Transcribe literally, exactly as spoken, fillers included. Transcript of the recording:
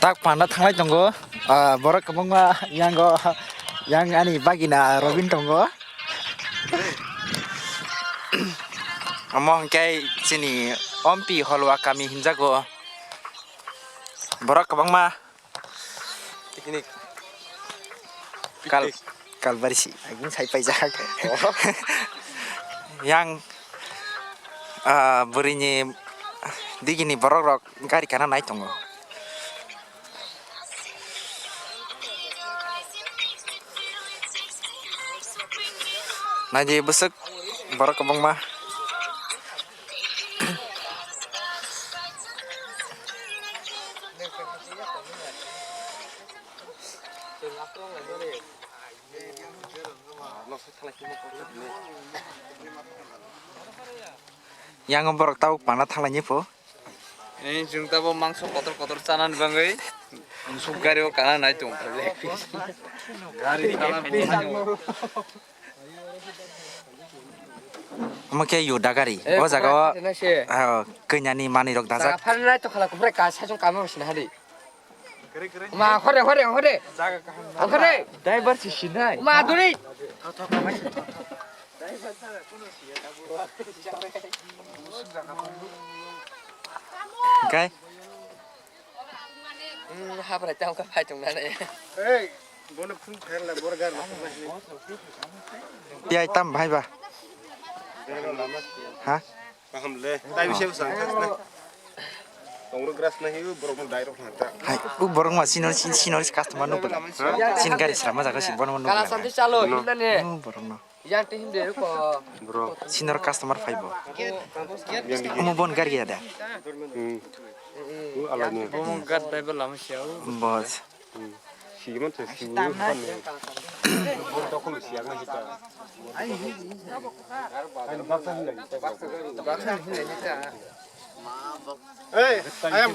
Tak panda thanglai tongo. Ah, borok kwbangma yango, yang ani bagina Robin tongo. Omo hwnkhe chini Ompi Holwa kami hinjago. Borok kwbangma picnic. Kal, kalbari si, agin sai paijak. Oh. Yang, ah, bwrwini digini borok rok gari kana nai tongo. Naidi bwswk borok kwbangma. Yang borok tabuk panda thanglaini pho. Eh, chwng tabuk mangso kotor kotor chanani bagwi musuk gari o kana nai tong. Gari kana. Omo khe Yuda gari. Eh, o jaga o, kufra khatina se. Ah, kanyani manwi rok dajak. Jaga phan nai to khala kufra ka sachung kamo sina hadi. Ma khore khore khore. Khore. Driver si sinai. Ma duri. Kai. Hmm, habrai tang ka phai tong nane. Ei, bono phun pher la borgar la. Piyai tam bhai ba. Ha? Kaham le. Tai bise bwsang khas na. Tongro gras na hiu borok no dairok na ta. Hai, u borok ma sino sino customer no bela. Sin gari srama jaga si bono no. Kala santi chalo hinna ne. U borok no. Yang te hinde ko. Bro. Sinor customer phaibo. Yang di. Omo bon gari ya da. Hmm. U ala ni. Bo gat bai bela masiao. Boss. Hmm. Sigiman se sibu. Bor dokol siang na hita. Kan baksa hinna hita. Baksa hinna hita. Hey, I am